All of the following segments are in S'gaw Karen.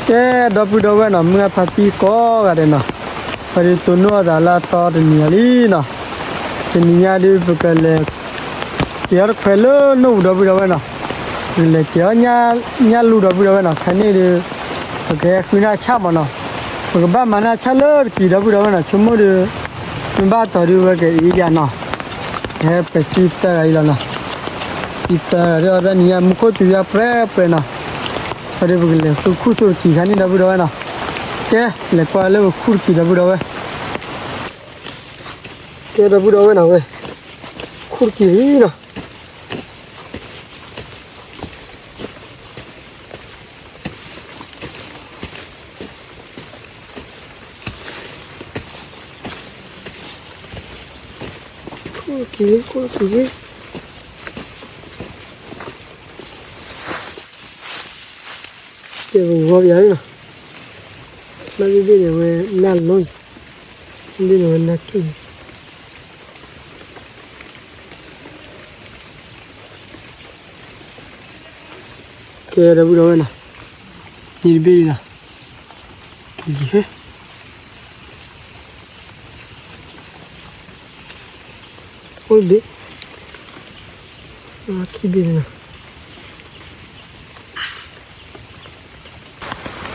ကဲ ဒီပုၢ်ဒီဝဲၢ်နီၤ မုၢ်အဖါတံၢ်ကိးဂၤဒဲးနီၤ, ပှၤဒုးတိၢ်နီၣ်အသးလၢအသီတနံၤအံၤလံနီၤ, တနံၤညါဒုး ပကလဲၤ က့ၤအီၤတခွဲးလၢနိၣ်ပူၤ ဒီပုၢ်ဒီဝဲၢ်နီၤ, ပကလဲၤက့ၤအီၤညၣ်လူၢ် ဒီပုၢ်ဒီဝဲၢ်နီၤ, ခဲန့ၣ်ဒုး ပကဟဲဃုနၢ်ဆၣ်မးနီၤ, ပကဘၣ်မၤနၢ်ဆၣ်လၢတကံၤ ဒီပုၢ်ဒီဝဲၢ်နီၤ, ဆိကမိၣ်ဒုး မ့ၢ်ဘၣ်တီၤဒုးဝဲက့ၤအံၤယၤနီၤ, ဟဲပှဲၤဆံသၢဂၤအံၤလီၤနီၤ, ဆံသၢဂၤဒုး အီၤတနံၤညါ မူခိၣ်တုၤယါပြဲပြဲနီၤ, အဒုး ပကလဲၤဃုခူၣ်ဆိတကံၤခါန့ၣ် ဒီပုၢ်ဒီဝဲၢ်နီၤ, ကဲ လဲၤကွၢ်လၢပခူၣ်တကံၤ ဒီပုၢ်ဒီဝဲၢ် ကဲ ဒီပုၢ်ဒီဝဲၢ်နီၤ ဝဲ ခူၣ်တကံၤလံနီၤ, ခူၣ်တကံၤလံ ခူၣ်တကံၤလံ, ကဲပဂီၢ်ပယါနီၤ, ဘၣ်ဘ့ၣ်ဘ့ၣ်န့ၣ်ဝဲနၢ်လိၤ, ဘ့ၣ်န့ၣ်ဝဲနၢ်က့ၣ် ကဲ ဒီပုၢ်ဒီဝဲၢ်နီၤ, မ့ၢ်တဘ့ၣ်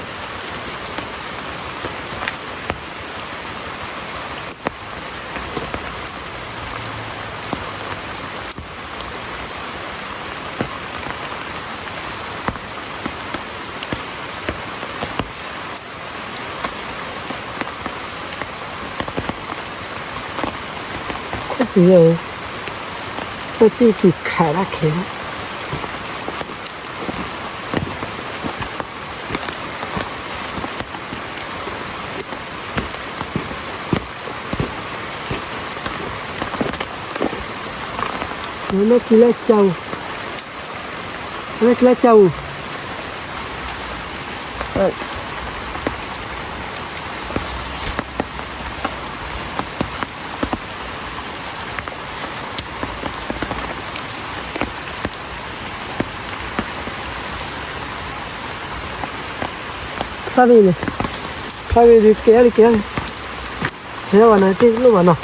နီၤ, က့ၤဟဲ အိၣ်ဘ့ၣ်, ခံဘ့ၣ်နီၤ. ခိၣ်ပယီၤ, ခိၣ်သ့ၣ်က့ၤခးတၢ်ခဲလၢာ်, ဝဲမ့ၢ်ကံလၢကၠီအူ, ဝဲမ့ၢ်ကံလၢကၠီအူ. ဖးဘ့ၣ်န့ၣ်, ဖးဘ့ၣ်ဒုးကဲလံကဲလံ, ဟဲဝဲနီၤ တ့ၢ်လိၣ်ဘၣ်နီၤ.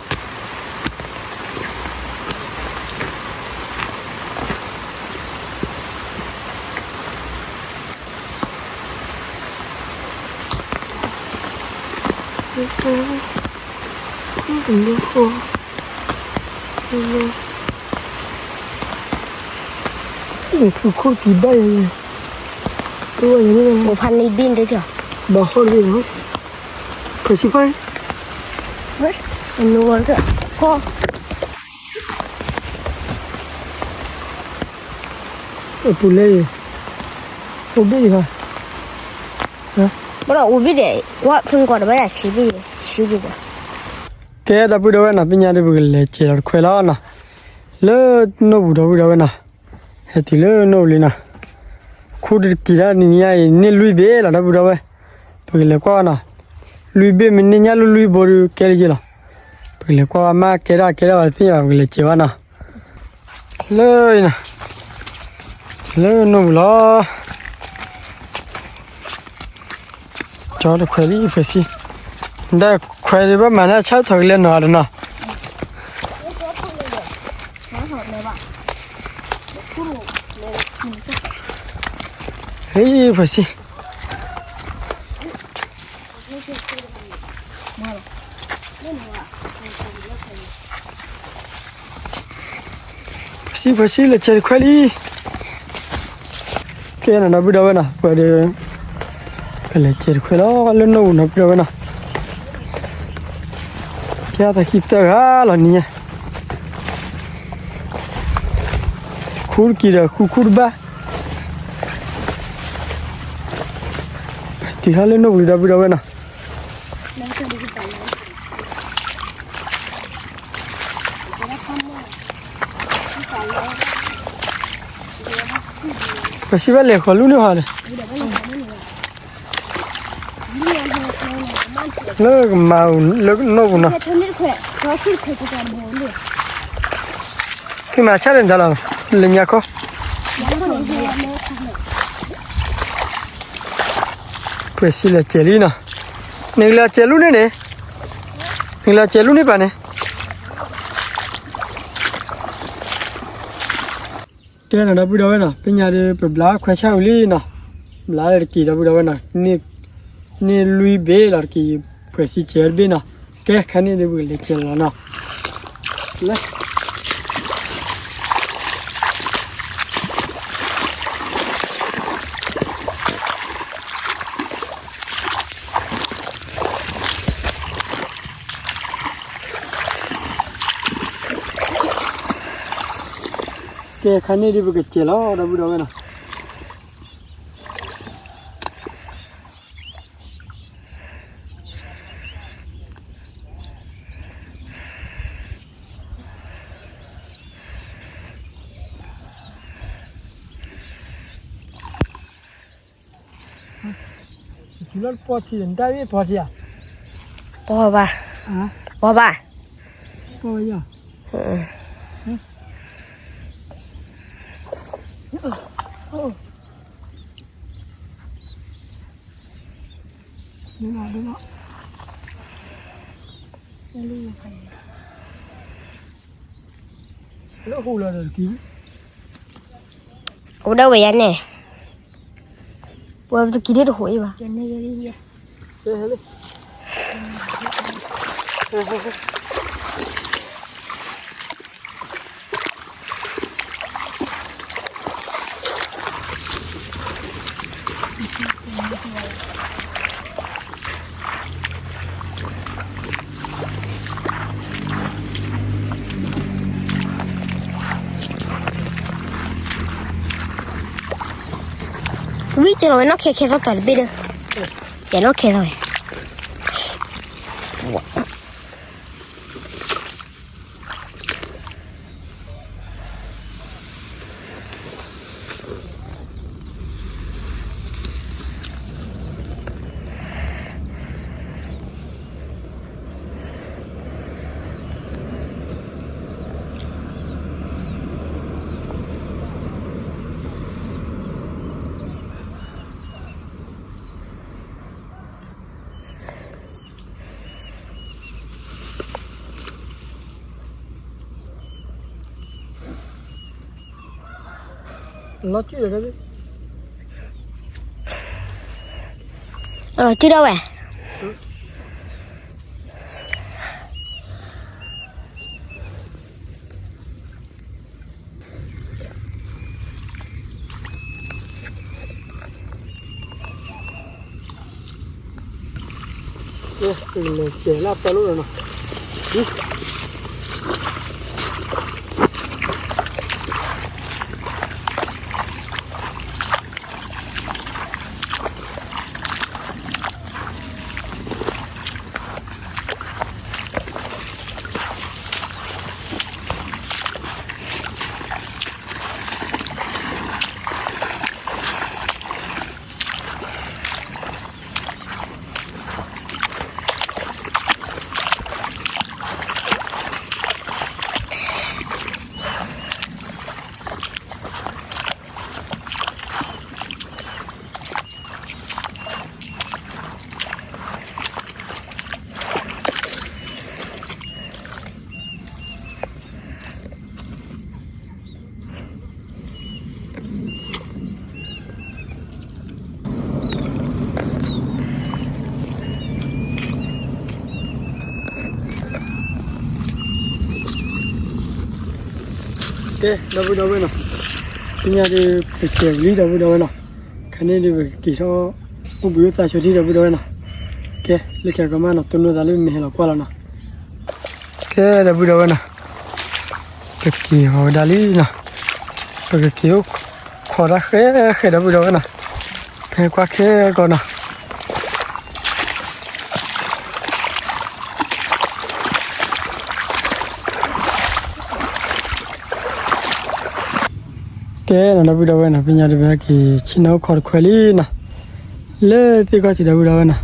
ဃုခိၣ်ကံဘၣ်ယၤ, ဘၣ်ဟီၣ်တဘ့ၣ်နီၤ, ဖၢဆံခွါ, အပူၤလဲၣ်, အိၣ်ဘ့ၣ်ယၤ, ဘၣ်ဒီးအိၣ်ဘ့ၣ်ဒဲး, ကွၢ်ဖုံကွၢ်တဘၣ်ယၤဆံးဘ့ၣ်, ဆံးဘ့ၣ်ဒီး. ကဲ ဒီပုၢ်ဒီဝဲၢ်နီၤ, သ့ၣ်ညါဒုး ပကလဲၤကဲၤလီၤတခွဲးလီၤနီၤ, လၢနိၣ်ပူၤ ဒီပုၢ်ဒီဝဲၢ်နီၤ, ဟဲတုၤလၢနိၣ်ပူၤလံနီၤ, ခူၣ်တကံၤတၢ်နံၤညါအံၤ န့ၢ်လွံၢ်ဘ့ၣ်လီၤ ဒီပုၢ်ဒီဝဲၢ်, ပကလဲၤကွၢ်ဘၣ်နီၤ, လွံၢ်ဘ့ၣ်မ့ၢ်န့ၢ်ညၣ်လွံၢ်လွံၢ်ဘိဒုး ကဲလၢယ့ၢ်လီၤ, ပကလဲၤကွၢ်ဘၣ်မး ကဲဒၣ်ကဲဒၣ်ဘၣ်တသ့ၣ်ညါဘၣ် ပကလဲၤကဲၤဘၣ်နီၤ. လၢအံၤနီၤ, လၢနိၣ်ပူၤလီၤ. ကၠီတခွဲးလံ ဖၢဆံ, ဒၣ်ခွဲးဒံးဘၣ်မၤနၢ်ဆၣ် ထီၣ်ကလဲၤနီၤဒီးနီၤ. ဟ့ၣ် ဖၢဆံ. ဖၢဆံ ဖၢဆံ လဲၤကဲၤတခွဲးလံ. ကဲနီၤ ဒီပုၢ်ဒီဝဲၢ်နီၤ, ပှၤဒီး ကလဲၤကဲၤတခွဲးလီၤ လၢနိၣ်ပူၤနီၤ ပုၢ်ဒီဝဲၢ်နီၤ. ကဲသးခံသၢဂၤလီၤနံၤညါ, ခူၣ်တကံၤဒီး ခူၣ်ခူၣ်တဘၣ်. တုၤထီၣ်လၢနိၣ်ပူၤလံ ဒီပုၢ်ဒီဝဲၢ်နီၤ. ပစံးဘၣ်လဲၤဃီၤလူန့ၣ်ဟီန့ၣ်, လၢကမၤအူၤလၢနိၣ်ပူၤနီၤ. သုမၤဆၣ်လဲၣ်နတၢ်လီၤ, လၢညါခီ. ဖှဲးစံလဲၤစဲးလံနီၤ, နကလဲၤစဲးလူန့ၣ်န့ၣ်, နကလဲၤစဲးလူန့ၣ်ပၢ်န့ၣ်. ကဲနီၤ ဒီပုၢ်ဒီဝဲၢ်နီၤ, ဖဲညါဒီး ပဘျးခွဲးဆၣ်အူလံနီၤ, ဘျးလၢတက့ၤ ဒီပုၢ်ဒီဝဲၢ်နီၤ, န့ၢ်လွံၢ်ဘ့ၣ်လီၤတက့ၤ, ဖှဲးစံစဲးတဘ့ၣ်နီၤ. ကဲ ခါန့ၣ်ဒီးပကလဲၤစဲးလီၤနီၤ. ကဲ ခါန့ၣ်ဒီးပကစဲးလီၤ ဒီပုၢ်ဒီဝဲၢ်နီၤ. ပီထံ နတၢ်မ့ၢ်ပီထံဧါ, ပီဘၣ်, ပီဘၣ်, ပီယၤ. လၢဟူလီၤဒီးတက့ၤ, အိၣ်ဒၣ်ဝဲယၤန့ၣ်, ပဝဲပတက့ၤဒၣ်တဟူးအံၤဘၣ်. ဝံၤကလီၤဝဲနီၢ်ခဲခဲသီၣ်တီၤတဘ့ၣ်ဒီး, ယနီၢ်ခဲသီၣ်ဝဲ. လီၤစုဒီးဝဲ, လီၤစုဒီးဝဲ. ကဲ ပကလဲၤစဲးလၢပျီလိၣ်ဒီးနီၤ. ကဲ ဒီပုၢ်ဒီဝဲၢ်နီၤ, သ့ၣ်ညါဒီး ပစဲးဝံၤလံ ဒီပုၢ်ဒီဝဲၢ်နီၤ, ခါန့ၣ်ဒီး ပကက့ၤထီၣ် အိၣ်ဘှံးအိၣ်သါဆိထံ ဒီပုၢ်ဒီဝဲၢ်နီၤ. ကဲ လၢခံကမၣ်နီၤ တိၢ်နီၣ်သးလၢမ့ၢ်ဟဲလီၤကွၢ်လီၤနီၤ. ကဲ ဒီပုၢ်ဒီဝဲၢ်နီၤ, ပက့ၤဃီၤဝဲဒၣ်လံနီၤ, ပကက့ၤအိၣ်ခိးတၢ်ဃဲဃဲ ဒီပုၢ်ဒီဝဲၢ်နီၤ, ဖဲကွၢ်ခဲကီနီၤ. ကဲနီၤ ဒီပုၢ်ဒီဝဲၢ်နီၤ, သ့ၣ်ညါဒီး ပက့ၤဆ့ၣ်နီၤအိၣ်ခိးတခွဲလံနီၤ, လၢသ့ၣ်ခီၣ်ထံး ဒီပုၢ်ဒီဝဲၢ်နီၤ,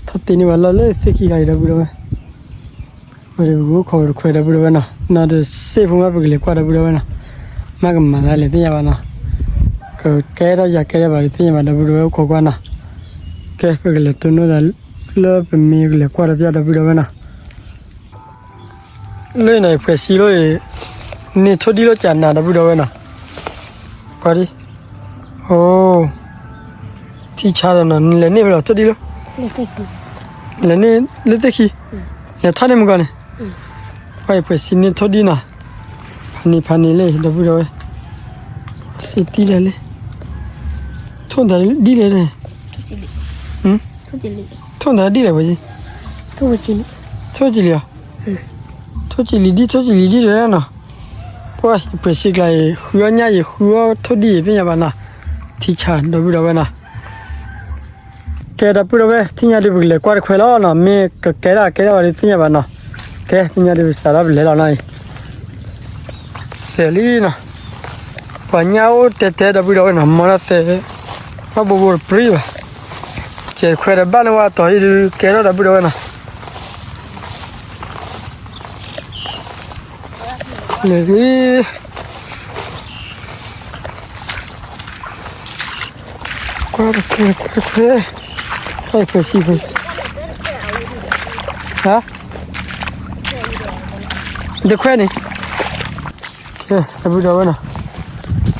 ထီၣ်တ့ၢ်န့ၢ်ဝဲလီၢ်လၢသ့ၣ်ခံခါအံၤ ဒီပုၢ်ဒီဝဲၢ်. ဝဲဒီးပကအိၣ်ခိးတခွဲ ဒီပုၢ်ဒီဝဲၢ်နီၤ, နီၤဒီးစ့ၢ်ဖိမး ပကလဲၤကွၢ် ဒီပုၢ်ဒီဝဲၢ်နီၤ, မ့ၢ်ကမၤသးလဲၣ်သ့ၣ်ညါဘၣ်နီၤ, ကကဲထီၣ်ယၤကဲထီၣ်ဘၣ်ဒီးသ့ၣ်ညါဘၣ် ဒီပုၢ်ဒီဝဲၢ် အိၣ်ခိးကွၢ်နီၤ. ကဲ ပကလဲၤတိၢ်နီၣ်သးလၢပမ့ၢ်ကလဲၤကွၢ်ဒီးပျၢ်ဒီပုၢ်ဒီဝဲၢ်နီၤ. လၢန့ၣ် ဖှဲးစံလီၤအံၤ န့ၢ်ထိၣ်ဒံၣ်လီၤကၢ်နၤဒီပုၢ်ဒီဝဲၢ်နီၤ. ပှၤဒ်, အိ, ထံဆါဒီးနီၤ နလဲၤန့ၢ်ဖဲလဲၣ်ထိၣ်ဒံၣ်လီၤ, လဲၤန့ၢ်လၢသ့ၣ်ခံ, လဲၤထီၣ်န့ၢ်မုၢ်ကီၢ်န့ၣ်, ပှၤအံၤဖှဲးစံန့ၢ်ထိၣ်ဒံၣ်နီၤ, ဖးန့ၣ်ဖးန့ၣ်လၢဒီပုၢ်ဒီဝဲၢ်, စံတံၢ်လၢလၢ, ထိၣ်တၢ်ဒံၣ်လဲၣ်, ထိၣ်တၢ်ဒံၣ်လဲၣ်ဖှဲးစံ, ထိၣ်ကလံၤအီၤ, ထိၣ်ကလံၤဒံၣ် ထိၣ်ကလံၤဒံၣ်တဝဲနီၤ, ပှၤယဖှဲးစံကျါအံၤ ဃုအီၣ်ညၣ်အံၤ ဃုအီၣ်ထိၣ်ဒံၣ်အံၤသ့ၣ်ညါဘၣ်နီၤ, ထံဆါဒီပုၢ်ဒီဝဲၢ်နီၤ. ကဲဒီပုၢ်ဒီဝဲၢ် သ့ၣ်ညါဒုးပကလဲၤကွၢ်တခွဲးလီၤနီၤ, မ့ၢ်ကကဲထီၣ်ကဲထီၣ်ဝဲဒုးသ့ၣ်ညါဘၣ်နီၤ. ကဲ သ့ၣ်ညါဒုးပစးထီၣ်ပလဲၤလီၤနီၤအံၤ လဲၤလံနီၤ, ပှၤညၣ်အိၣ်တဲတဲဒီပုၢ်ဒီဝဲၢ်နီၤ, မီတၢ်သဲ, ဘၣ်ဘိဘိတပြံဘၣ်, ကဲတခွဲးဒီးဘၣ်န့ၢ်ဝဲအတီၤအံၤဒုးကဲထီၣ်ဒီပုၢ်ဒီဝဲၢ်နီၤ. လဲၤလံ, ကွၢ်တခွဲး ကွၢ်တခွဲး, ကွၢ်တခွဲးစံး, ဟါ, တခွဲးန့ၣ်, ကဲ ဒီပုၢ်ဒီဝဲၢ်နီၤ, ပ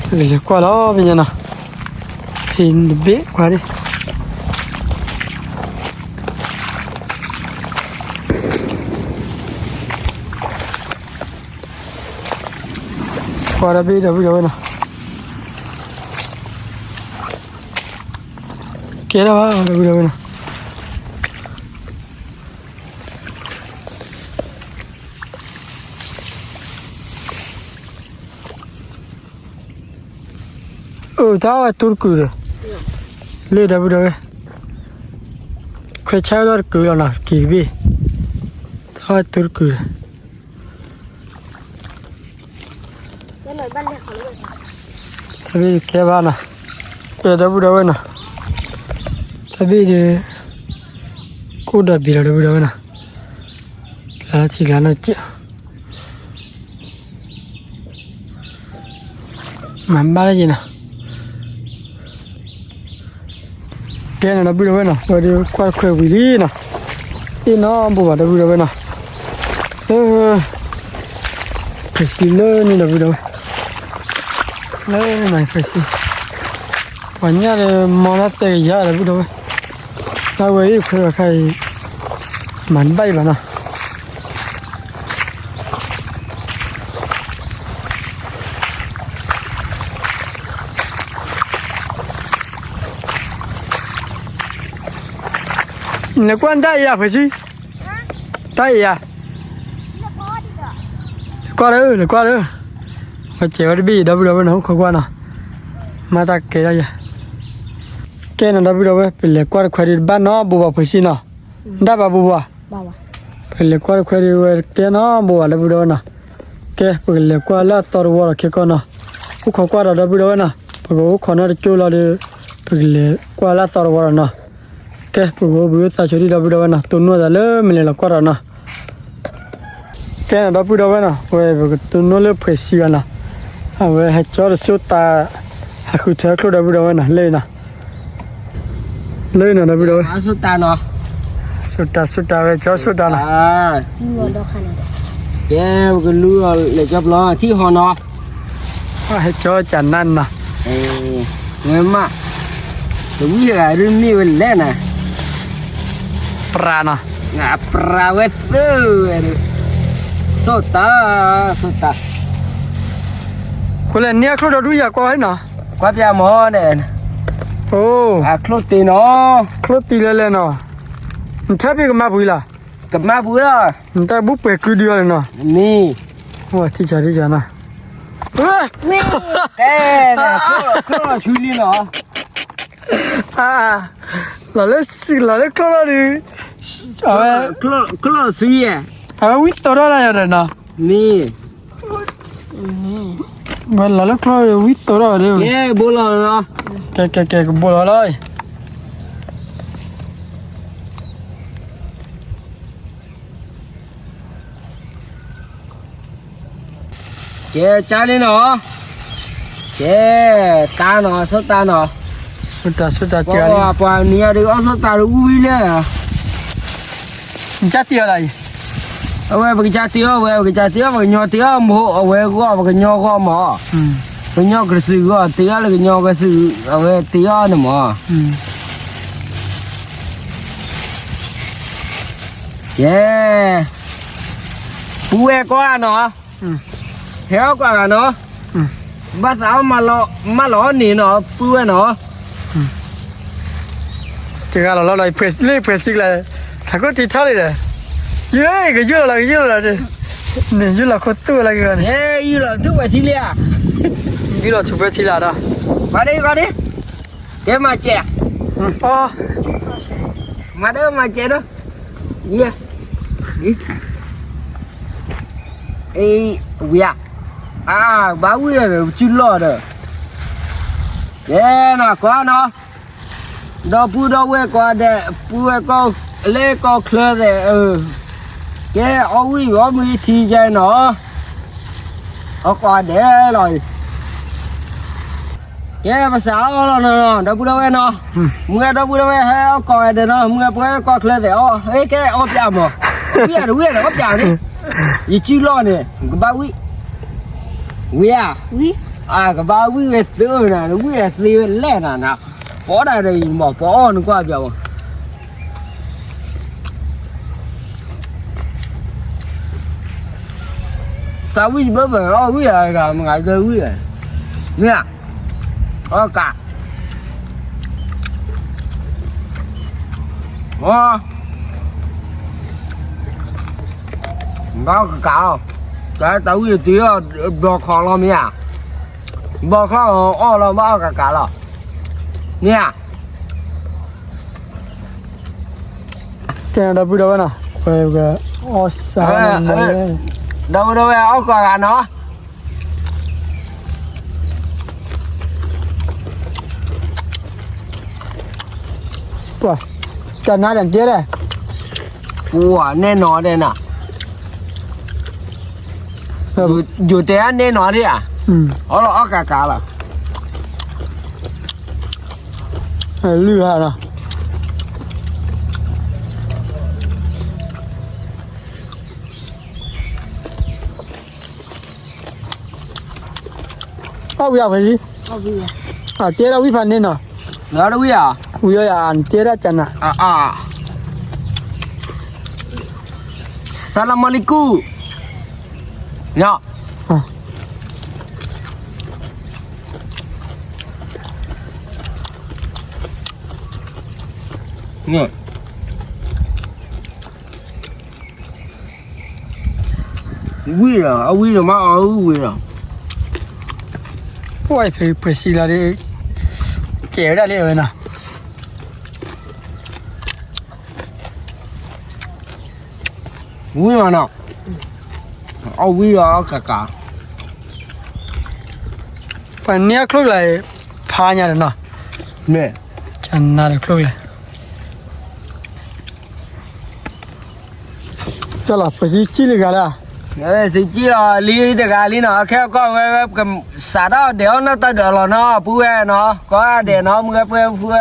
ကလဲၤကွၢ်လီၤပညါနီၤ, ဖံနဘ့ၣ်ကွၢ်ဒံး ကွၢ်ဒီးဘ့ၣ်ဒီပုၢ်ဒီဝဲၢ်နီၤ, ကဲထီၣ်ဘၣ်ဒီပုၢ်ဒီဝဲၢ်နီၤ. အိၣ်တၢ်ဝဲတူၢ်တကုာ်ဒီး, လၢဒီပုၢ်ဒီဝဲၢ်, ခွဲးဆါဝဲဒၣ်တကုာ်လီၤနီၤ, က့ၤကဘ့ၣ်, တၢ်ဝဲတူၢ်တကုာ်ဒီး တၢ်ဘ့ၣ်ကဲဘၣ်နီၤ, ကဲဒီပုၢ်ဒီဝဲၢ်နီၤ, တၢ်ဘ့ၣ်ဒီး ကိၣ်ဒီးဘံၤလီၤဒီပုၢ်ဒီဝဲၢ်နီၤ, ကျါထံကျါနီၤက့ၢ် မၤဘၣ်လၢယနီၤ, ကဲနီၤ ဒီပုၢ်ဒီဝဲၢ်နီၤ, ဝဲဒုးကွၢ်တခွဲးဝံၤလံနီၤ, အ့ၣ်နီၤဘိးဘၣ်ဒီပုၢ်ဒီဝဲၢ်နီၤ, လၢ ဖှဲးစံလၢန့ၣ်ဒီပုၢ်ဒီဝဲၢ်, လၢန့ၣ်ဖှဲးစံ, ပှၤညၣ်ဒီးမီတၢ်သဲကယၤဒီပုၢ်ဒီဝဲၢ်, တၢ်ဝဲအံၤခွဲးဘၣ်ခါအံၤ မၤတဘၣ်အံၤဘၣ်နီၤ. နကွၢ်တၢ်အံၤဧါ ဖှဲးစံ, တၢ်အံၤဧါ, လဲၤကွၢ်လၢ လဲၤကွၢ်လၢ, ပစဲးဝဲတဘ့ၣ်အံၤ ဒီပုၢ်ဒီဝဲၢ်နီၤ အိၣ်ခိးကွၢ်နီၤ, မၤတၢ်ကဲထီၣ်ယၤ, ကဲနီၤ ဒီပုၢ်ဒီဝဲၢ် ပလဲၤကွၢ်တခွဲးဒုးတဘၣ်နီၤ ဘိးဘၣ်ဖှဲးစံနီၤ, တၢ်ဘၣ်ဘိးဘၣ် ပကလဲၤကွၢ်တခွဲးဒုးဝဲကဲနီၤ ဘိးဘၣ်ဒီပုၢ်ဒီဝဲၢ်နီၤ, ကဲ ပကလဲၤကွၢ်လၢအသီတဝီဒီးခဲကီနီၤ, အိၣ်ခိးကွၢ်ဒီး ဒီပုၢ်ဒီဝဲၢ်နီၤ, ပကအိၣ်ခိးနီတကၠိလီၤဒီး ပကလဲၤကွၢ်လၢအသီတဝီဒီးနီၤ, ကဲ ပကအိၣ်ဘှံးအိၣ်သါဆိဒံး ဒီပုၢ်ဒီဝဲၢ်နီၤ, တိၢ်နီၣ်သးလၢမ့ၢ်လဲၤလီၤကွၢ်ဒီးနီၤ. ကဲနီၤ ဒီပုၢ်ဒီဝဲၢ်နီၤ, ဝဲပကတိၢ်နီၣ်လၢဖှဲးစံဂၤနီၤ, အဝဲဟဲကၠီတစိၢ်တၢ် ဟးဃုထၢချိၣ် ဒီပုၢ်ဒီဝဲၢ်နီၤ, လၢအံၤနီၤ, လၢအံၤနီၤ ဒီပုၢ်ဒီဝဲၢ်, စိၢ်တၢ်နီၤ, စိၢ်တၢ် စိၢ်တၢ် ဝဲကၠီစိၢ်တၢ်နီၤ, ကဲ ပကလူလီၤလဲၤကၠီပျီထံၣ်ဟီနီၤ, ဟဲကၠီကနၣ်နီၤ, ဝဲမး, တဝံၣ်တဂၤဒုးမ့ၢ်ဝဲလဲၣ်နၤ, ပြးနီၤ, ပြးဝဲသၢဝဲဒုး, စိၢ်တၢ်, စိၢ်တၢ်, ကွၢ်လဲၣ်န့ၢ်အချိၣ်ဒီးဒုးယၤကွၢ်နီၤ, ကွၢ်ပျၢ်မီၤန့ၣ်, အိၣ်, အချိၣ်တ့ၢ်နီၤ, ချိၣ်တ့ၢ်လဲၤလဲၤနီၤ, နထဲဖဲကမၤပှံၤလီၤ, ကမၤပှံၤလီၤ, နတၢ်ဘူၣ်ပှဲၤကုဒုးအီၤလဲၣ်နီၤ, မ့ၢ်, ထံၣ်ကၠီ ထံၣ်ကၠီနီၤ, မ့ၢ်, ကဲ, ချိၣ်လီၤဆူလံနီၤ လီၤလၢ လီၤလၢချိၣ်လီၤဒုး, အဝဲ, ချိၣ်လီၤဆူယဲ, အဝဲဝံသိးထီၣ်လၢယၤဒီးနီၤ, မ့ၢ်, ဝဲလီၤလၢချိၣ်ဝံသိးထီၣ်ဝဲဒၣ်, ကဲ ဘိလီၤနီၤ, ကဲ ကဲ ကဲ ကဘိလီၤလီၤ ကဲ ကၢ်လံနီၤ, ကဲ, တၢ်နီၤ စိၢ်တၢ်နီၤ, ဆိတၢ်ဆိတၢ်စှၤလံ, ပှၤနံၤညါဒီးအီၣ်ဆိတၢ်တဝံၤဝံၤလဲၣ်, နကတ့အီၤလၢအံၤ, အဝဲပကစၢ်တ့အီၣ်ဝဲ ပကစၢ်တ့အီၣ် ပှၤကညီတ့အီၣ် မ့ၢ်အဝဲဂီၢ် ပှၤကညီဂီၢ်မး, ပှၤကညီကစုာ်ဂီၢ် တ့အီၣ်လၢကညီကစုာ် အဝဲတ့အီၣ်န့ၣ်မး, ယဲ, ပုၢ်ဝဲၢ်ကိးဂၤနီၤ, ဟဲအီၣ်ကိးဂၤနီၤ, ဘၣ်သးအီၣ်မၤလီၤအီၣ်န့ၣ်နီၤ ပုၢ်ဝဲၢ်နီၤ, တဂၤလီၤလီၤဒီး လၢဖှဲးစံကျါ, ထးခိၣ်တံထီၣ်လံဒီး, ယကယုၢ်လီၤလီၤ ကယုၢ်လီၤလီၤ, န့ၣ်ယုၢ်လီၤခိၣ်သူၣ်လၢကဂၤန့ၣ်, ယုၢ်လီၤဆူဖှဲးထံလံဧါ, ယုၢ်လီၤဆူဖှဲးထံလံဒီး, ပှၤဒ်ပှၤဒ်, ကဲမၤစဲး, မၤဒၢမၤစဲးဒီး, ယဲ, အံၤ, ဝံၤဧါ, အါ, ဘၣ်ဝံၣ်ဒီး စုလီၢ်ဒီး, ကဲနီၤ ကွၢ်နီၤ, ဒီပုၢ်ဒီဝဲၢ်ကိးဂၤဒဲး ပုၢ်ဝဲၢ်ကိး, လၢကီၢ်ချၢသဲး, ကဲအီၣ်ဝံၣ်အီၣ်မ့ၤထံယဲနီၤ, အီၣ်ကိးဂၤဒဲးလီၤ, ကဲပစးအီၣ်လီၤနီၤ ဒီပုၢ်ဒီဝဲၢ်နီၤ, မုၢ်ဂၤဒီပုၢ်ဒီဝဲၢ်ဟဲအီၣ်ကိးဂၤဒဲးနီၤ မုၢ်ဂၤပဝဲကီၢ်ချၢသဲးအီၣ် ကဲအီၣ်ပျးမး, ဝံၣ်ဧါတဝံၣ်ဧါဒီးအီၣ်ပျးန့ၣ်, ယစုလီၢ်န့ၣ် ကဘၣ်ဝံၣ်, ဝံၣ်ဧါ, ကဘၣ်ဝံၣ်ဝဲသ့နီၤ ဝံၣ်ဝဲသ့ဝဲလဲၣ်နီၤ, ပအီၣ်ဒၣ်ဒီးအံၤမး ပအီၣ်နကွၢ်ပျးမး တၢ်ဝံၣ်ဘၣ်ဘၣ်အီၣ်ဝံၣ်ဧါ မ့ၢ်ဂၤတဝံၣ်ဧါ, မ့ၢ်ဧါ, အီၣ်ကး, အီ, ဘၣ်အီၣ်ကးကးလီၤ, တၢ်တၢ်ဝံၣ်တ့အီၣ်ဘျီခီလီၤမ့ၢ်ဧါ, ဘျီခီအီၣ်လီၤဘၣ်အီၣ်ကးကးလီၤ, မ့ၢ်ဧါ ကဲဒီပုၢ်ဒီဝဲၢ်နီၤ, ပှၤအီၣ်စး, ဒီပုၢ်ဒီဝဲၢ်အီၣ်ကိးဂၤနီၤ, ပှၤ, တၢ်နါတၢ်တဲဒၣ်, ပှၤနဲနီၤဒဲးနၤ, ယိၤတဲအနဲနီၤဒဲးဧါ, အီၣ်လီၤအီၣ်ကးကးလီၤ, လုၢ်ဟါလီၤ အီၣ်ဝံၤအဝဲလံ, အတဲဒၣ်ဝံၣ်ဖးန့ၣ်နီၤ, ဝံၤအီၤယၤတဲဒၣ်ကနၤ, ဆလမလိကူ, ယ ဝံၣ်လီၤ အဝံၣ်လီၤမးအီၣ်ဝံၣ်လီၤ, ပှၤဖဲဖှဲးစံလါဒ်, ကဲဝဲဒၣ်လံဝဲနီၤ, ဝံၣ်လီၤနီၤ, အီၣ်ဝံၣ်လီၤအီၣ်ကးကး, ပှၤန့ၢ်အီၣ်ချိၣ်ကလာ်, ဖးညါဒီးနီၤ, ကနၤဒီးချိၣ်ကလာ် ကလီၤ ပစံကံၣ်လံဂၤလၢ, စံကံၣ်လီၤလံတဂၤလံနီၤ, ခဲကီၢ်ဝဲဝဲ စးထီၣ်ဒဲးအီၣ်နီၢ်တၢ်ဒိးလီၤနီၤ ပုၢ်ဝဲၢ်နီၤ, ကီၢ်ဒဲးနီၤ မုၢ်ဝဲဖှဲဖှဲ,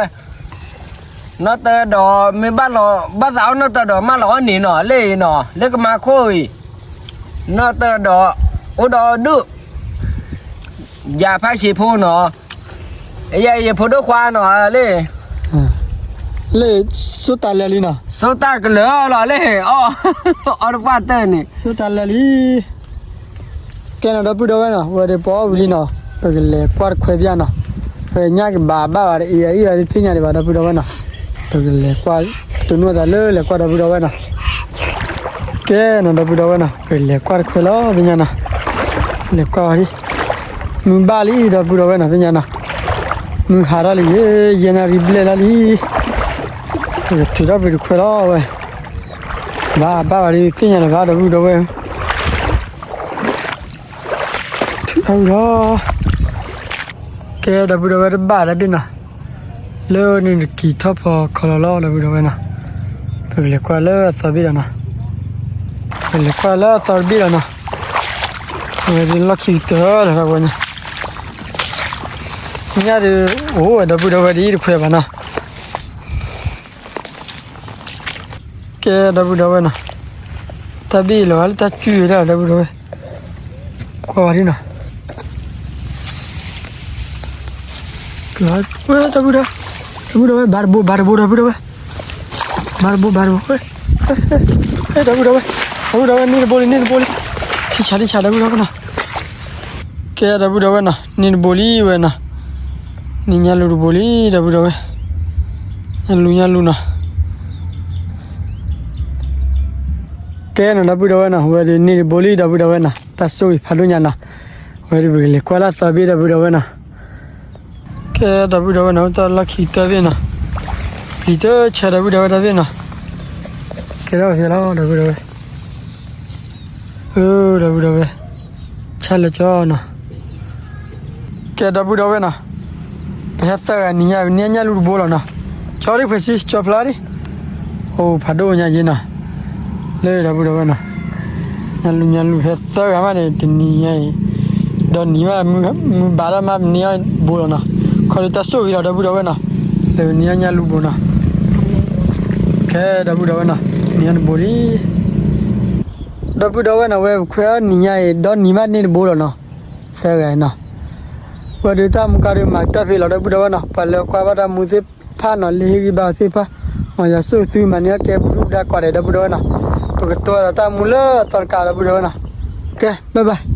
နီၢ်တၢ်ဒိး မ့ၢ်ဘၣ်လီၤ ဘၣ်သးအီၣ်နီၢ်တၢ်ဒိးမၢလီၤအီၣ်န့ၣ်နီၤ လၢအံၤနီၤ လၢကမၤခိၣ်အံၤ, နီၢ်တၢ်ဒိး အိၣ်ဒီးဒုၣ် ယၤဖးဆံးဖိနီၤ, ယဖိဒိၣ်ခွါနီၤလၢ, လၢ, စိတၢ်လၢာ်လံနီၤ, စိတၢ်ကလၢာ်လီၤလၢ, အီၣ်တပှၢ်တၢၢ်န့ၣ်, စိတၢ်လၢာ်လံ, ကဲနီၤ ဒီပုၢ်ဒီဝဲၢ်နီၤ ဝဲဒၣ်ပအီၣ်ဝံၤလံနီၤ ပကလဲၤကွၢ်တခွဲဘၣ်နီၤ, ပညၣ်ကဘၣ်ဘၣ်ဘၣ်ဒီး အံၤအံၤအံၤသ့ၣ်ညါဒံးဘၣ် ဒီပုၢ်ဒီဝဲၢ်နီၤ, ပကလဲၤကွၢ်, တနူၢ်သးလၢလဲၤကွၢ်ဒီပုၢ်ဒီဝဲၢ်နီၤ ကဲနီၤ ဒီပုၢ်ဒီဝဲၢ်နီၤ ပလဲၤကွၢ်တခွဲလီၤ ဖဲညါနီၤ, လဲၤကွၢ်ဝဲဒၣ်, မုၢ်ဘၣ်လံ ဒီပုၢ်ဒီဝဲၢ်နီၤ ဖဲညါနီၤ, မုၢ်ဟးထီၣ်လံ ယဲၢ်နၣ်ရံၣ်ဘျဲၣ်လီၤလံ, ပကထုးထီၣ်ပတခွဲလီၤဝဲ, ဘၣ်ဘၣ်ဝဲဒၣ်သ့ၣ်ညါလၢၤဘၣ် ဒီပုၢ်ဒီဝဲၢ် ထုးထီၣ်ဝံၤလီၤ, ကဲဒီပုၢ်ဒီဝဲၢ်တဘၣ်တၢ်ဘ့ၣ်နီၤ, လၢန့ၣ်တကံၤထီၣ်ဖီခီလီၤလီၤ ဒီပုၢ်ဒီဝဲၢ်နီၤ, ပကလဲၤကွၢ်လၢအသီတဘ့ၣ်ဒီးနီၤ, ပကလဲၤကွၢ်လၢအသီတဘ့ၣ်ဒီးနီၤ, အဝဲဒၣ်လီၢ်ခံကတၢၢ်လီၤဒီပုၢ်ဝဲၢ်နီၤ ညၣ်ဒီး အိၣ်ဝဲဒီပုၢ်ဒီဝဲၢ် ဒ်အံၤတခွဲးဘၣ်နီၤ. ကဲဒီပုၢ်ဒီဝဲၢ်နီၤ, တၢ်ဘ့ၣ်လီၤဝဲလၢတၢ်ကုၢ်ဝဲဒၣ်ဒီပုၢ်ဒီဝဲၢ်, ကွၢ်ဝဲဒၣ်နီၤ, ဝဲဒီပုၢ်ဒီဝဲၢ်, ဒီပုၢ်ဒီဝဲၢ် ဘၣ်တဘိ ဘၣ်တဘိ ဒီပုၢ်ဒီဝဲၢ်, ဘၣ်တဘိ ဘၣ်တဘိ, ဒီပုၢ်ဒီဝဲၢ်, ဒီပုၢ်ဒီဝဲၢ် န့ၢ်တဘိလံ န့ၢ်တဘိလံ, ထံဆးထံဆး ဒီပုၢ်ဒီဝဲၢ်နီၤ. ကဲဒီပုၢ်ဒီဝဲၢ်နီၤ, န့ၢ်တဘိလံဝဲနီၤ, န့ၢ်ညၣ်လူၢ်တဘိလံ ဒီပုၢ်ဒီဝဲၢ်, ညၣ်လူၢ်ညၣ်လူၢ်နီၤ. ကဲနီၤ ဒီပုၢ်ဒီဝဲၢ်နီၤ, ဝဲဒၣ်န့ၢ်တဘိလံ ဒီပုၢ်ဒီဝဲၢ်နီၤ, တၢ်ဆိၣ်ဂ့ၤဖးဒိၣ်ညါနီၤ. ဝဲဒၣ်ပကလဲၤကွၢ်လၢသၢဘ့ၣ် ဒီပုၢ်ဒီဝဲၢ်နီၤ. ကဲဒီပုၢ်ဒီဝဲၢ်နီၤ, တၢ်လီၢ်ခံတၢဘ့ၣ်နီၤ, ပျံၤတဆၢ ဒီပုၢ်ဒီဝဲၢ် တၢ်ဘ့ၣ်နီၤ. ကဲထီၣ်ဖဲလီၤ ဒီပုၢ်ဒီဝဲၢ်, ဒီပုၢ်ဒီဝဲၢ်, ဆၣ်လၢကၠီနီၤ. ကဲဒီပုၢ်ဒီဝဲၢ်နီၤ, ပဟဲသၢဂၤနံၤညါ ပန့ၢ်ညၣ်လူၢ်တဘိလီၤနီၤ. ကၠီဒ်ခွဲးဆံ ကၠီဖျါဒ်, အိၣ်ဖးဒိၣ်ညါယ့နီၤ, လၢဒီပုၢ်ဒီဝဲၢ်နီၤ. ညၣ်လူၢ်ညၣ်လူၢ်ဟဲသၢဂၤမးန့ၣ် တနံၤညါအံၤ, ဒီနံၤမး မုၢ်ဘၣ်ဒီးမး ပန့ၢ်ဘိလီၤနီၤ. ခီဒီးတၢ်ဆိၣ်ဂ့ၤလီၤ ဒီပုၢ်ဒီဝဲၢ်နီၤ, လၢပန့ၢ်ညၣ်လူၢ်ဘိနီၤ. ကဲဒီပုၢ်ဒီဝဲၢ်နီၤ, န့ၢ်ညၣ်တဘိလံ ဒီပုၢ်ဒီဝဲၢ်နီၤ, ဝဲပခွဲးအီၣ်နံၤညါအံၤ ဒီနံၤမးန့ၢ်တဘိလီၤနီၤ, သၢဂၤနီၤ. ဝဲဒၣ်တၢ်မူကါဒုးမၤတၢ်ဖဲလီၤ ဒီပုၢ်ဒီဝဲၢ်နီၤ, ပှၤလၢကွၢ်ဘၣ်တၢ်မူသ့ၣ်တဖၣ်နီၤ, လၢဟ့ၣ်ဂံၢ်ဘါအီၤသ့ၣ်တဖၣ်, မ်ယွၤဆိၣ်ဂ့ၤသုမၤန့ၢ်အီၣ်ကဲပူၤဒုၣ်ပူၤဒါကိးဂၤဒဲး ဒီပုၢ်ဒီဝဲၢ်နီၤ. ပကတိၤသးတၢ်မူလၢအသီတကး ဒီပုၢ်ဒီဝဲၢ်နီၤ. ကဲ bye bye.